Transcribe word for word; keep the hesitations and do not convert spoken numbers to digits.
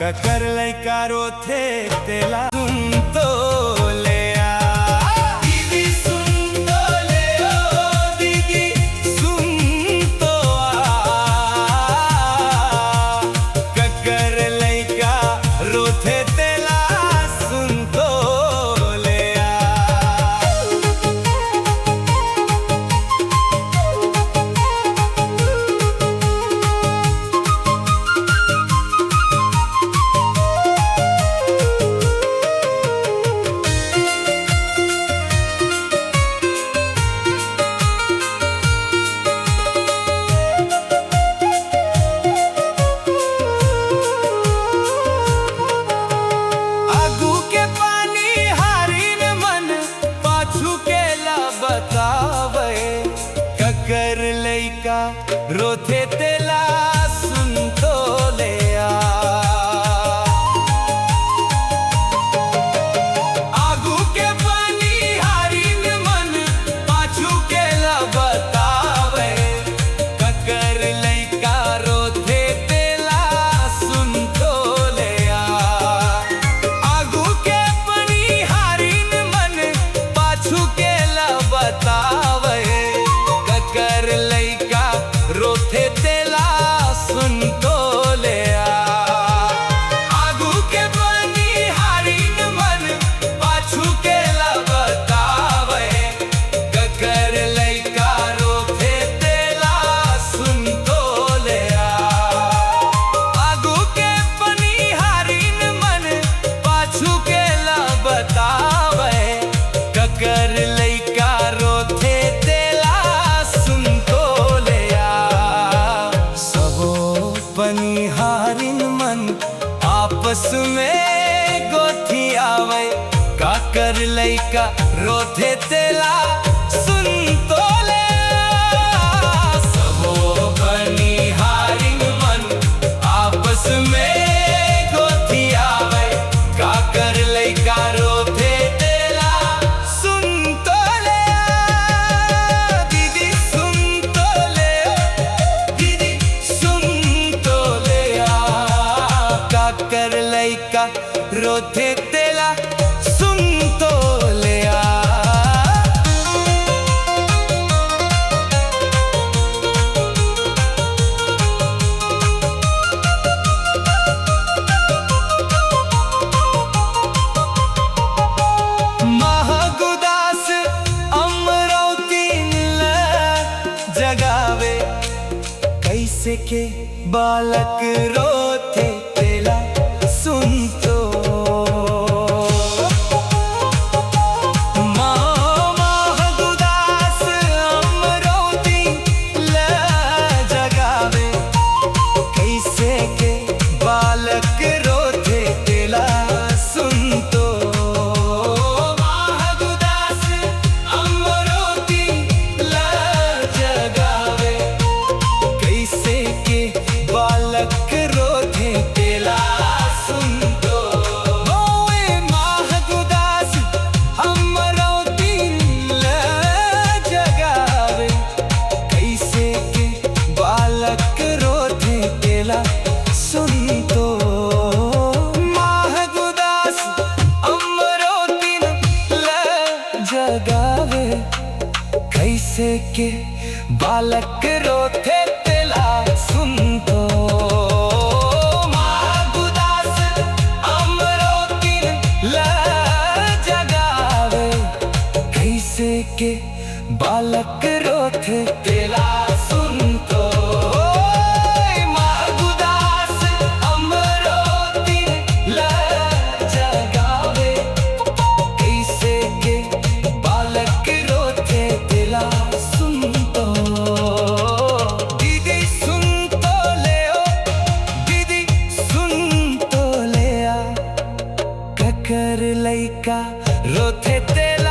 ककर लइका रोथे तेला सुन तो ले आ। दीदी सुन तो ले ओ, दीदी सुन तो आ। ककर लइका रोथे तेला सुन तो ले आ। आगू के पानी हारिन मन, पाछू के ला बतावे। ककर लइका रोथे तेला सुन तो ले आ। आगू के पानी हारिन मन, पाछू के ला बतावे। ककर लइका रोथे तेला सुन तो ले आ। आगू के पानी हारिन मन, पाछू के ला बतावे। ककर लइका रोथे तेला सुन तो ले आ। आगू के पानी हारिन मन, पाछू के ला बतावे। ककर लइका रोथे तेला सुन तो ले आ। आगू के पानी हारिन मन, पाछू के ला बतावे। ककर लइका रोथे तेला सुन तो ले आ। सबो पनिहारिन मन आपस में गोठियावे। काकर लइका रोथे तेला सुन तो ले आ। सबो पनिहारिन मन आपस में गोठियावे। काकर लइका रोथे तेला सुन तो ले आ, दीदी सुन तो ले आ, दीदी सुन तो ले आ। काकर लइका रोथे तेला सुन तो ले आ। महगुदास अमरौतिन ल जगावे। कइसे के बालक रोथे तेला सुन तो। महगुदास अमरौतिन ल जगावे। कइसे के बालक रोथे तेला सुन तो। महगुदास अमरौतिन ल जगावे। कइसे के बालक रोथे तेला सुन तो। ओए महगुदास अमरौतिन ल जगावे। कइसे के बालक रोथे तेला सुन तो। महगुदास अमरौतिन ल जगावे। कइसे के बालक रोथे तेला सुन तो। महगुदास अमरौतिन ल जगावे। कइसे के बालक रोथे तेला सुन तो। ओए महगुदास अमरौतिन ल जगावे। कइसे के बालक रोथे तेला सुन तो। दीदी सुन तो ले ओ, दीदी सुन तो ले आ। ककर लइका रोथे तेला